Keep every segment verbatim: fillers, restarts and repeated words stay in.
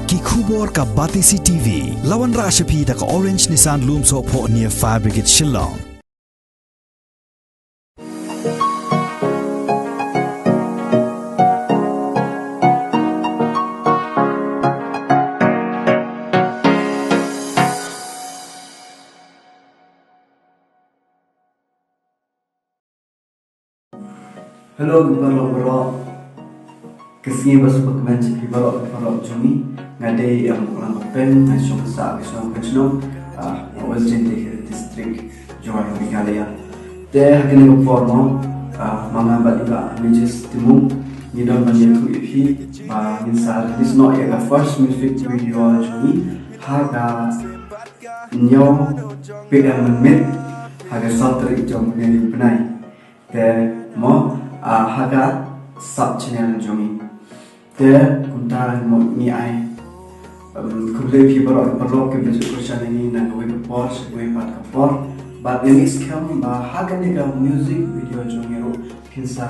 Ki khubor ka Batesi T V. La wanrah sha phi da ka Orange Nissan Lumsohphoh near Fire Brigade Shillong. Hello, ki paralok baroh. Ka sngi ba suk ba kmen sha phi baroh, ki paralok jong ngi. Nga dei, em, Muklang Kpen, nga shong sah ka shnong Kynshno, ah, West Jaintia Hills District, jong ka Meghalaya. Te ha kane ka por mo, ah, ma nga bad i Bah Majes Timung ngi don ban ïathuh ïa phi ba ngin sa release noh ïa ka first music video jong ngi ha ka hynñiew P M mynmiet ha ka saw tarik jong une u bnai. Te mo, ah, ha ka sub channel jong ngi. Te kumta mo ngi ai, um, khublei phi baroh ki paralok kiba ju kyrshan ïa ngi na kawei ka por sha kawei pat ka por. Bad ngi skhem ba ha kane ka music video jong ngi ruh phin sa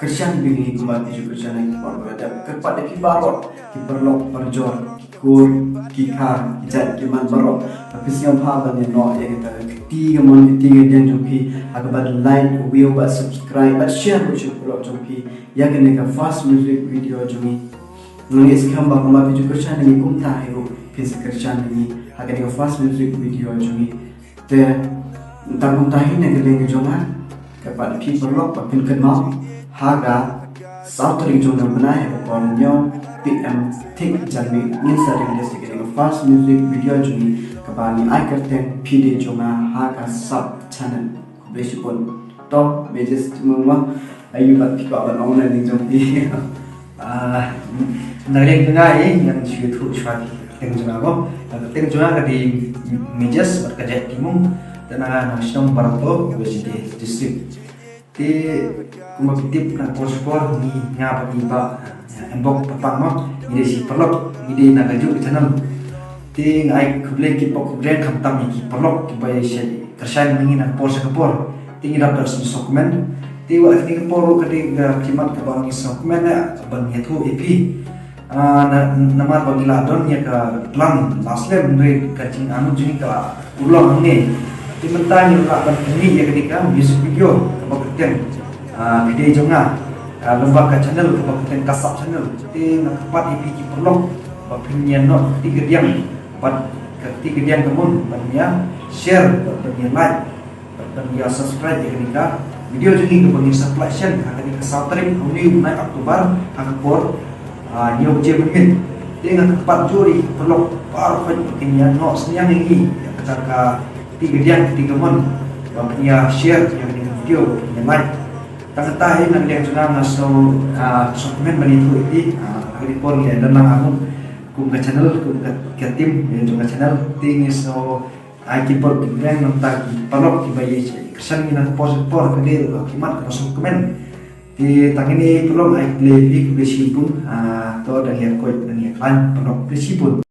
kyrshan bad ngi kumba phi ju kyrshan ïa ngi ki por ba la dep. Kyrpad ïa phi baroh ki paralok parajor, ki kur, ki kha, ki jait ki man baroh, ba phin sngewbha ban ïa noh ïa kata ka kti kamon, ka kti kadiang jong phi ha kaba like, view bad subscribe bad share ruh sha ki paralok jong phi ïa kane ka first music video jong ngi. Ngi skhem ba kumba phi ju kyrshan ïa ngi kumta hi ruh phin sa kyrshan ïa ngi ha kane ka first music video jong ngi. Te tang kumta hi na ka liang jong nga, kyrpad ïa phi paralok ba phin kynmaw ha ka saw tarik jong une u bnai ha ka por hynñiew P M thik janmiet ngin sa release ïa kane ka first music video jong ngi kaba ngi ai kyrteng Phi Dei Jong Nga ha ka sub channel. Khublei shibun. To, Majes Timung mo, aïu pat phi kwah ban ong na liang jong phi? Ah, na liang jong nga eh, ngan shu ïathuh shuwa ïa ka kyrteng jong nga mo. Ka kyrteng jong nga ka dei Majes bad ka jait Timung. Te nga na shnong Barangpur, West Jaintia District. Te kumba phi tip na por sha por ngi, nga bad i Bah, eh, Embok Patang mo, ngi dei shi paralok, ngi dei na kajuh ka channel. Te nga ai khublei kyrpad khublei khamtam ïa ki paralok kiba ïa shait kyrshan ïa ngi na ka por sha ka por. Te ngi dap da sngewsih kmen. Te wat la kane ka por ruh ka dei ka khmat kaba ngi sngewkmen eh ban ïathuh ïa phi. Ah, na, namar ba ngi la don ïa ka plan la slem, hynrei ka jingarngut jong ngi ka la urlong hangne. Te mynta ngi la lah ban pynmih ïa kane ka music video kaba kyrteng, ah, Phi Dei Jong Nga, ah, lyngba ka channel kaba kyrteng ka sub channel. Te nga kyrpad ïa phi ki paralok ba phin ïa noh ka kti kadiang bad ka kti kadiang kamon ban ïa share bad ban ïa like bad ban ïa subscribe ïa kane ka video jong ngi kaba ngin sa pynlait shen ha kane ka saw tarik ha une u bnai October ha ka por, ah, hynñiew baje mynmiet. Te nga kyrpad jur ïa ki paralok baroh ba kin ïa noh synñiang ïa ngi ïa kata ka kti kadiang kti kamon ba phin ïa share ïa kane ka video, ba phin ïa like. Tang kata hi na ka liang jong nga nga sngew, ah, sngewkmen ban ïathuh ïa phi, ah, ha kane ka por ngi ïa don lang arngut kum ka channel, kum ka, ka team ïa jong ka channel. Te ngi sngew ai kyrpad kyrpad na bynta ki paralok kiba ïa kyrshan ïa ngi na ka por sha ka por, ka dei ruh ka khmat kaba sngewkmen. Te tang kine paralok ai khublei ïa phi, khublei shibun. Ah, to dang ïa koit dang ïa khlaiñ paralok, khublei shibun.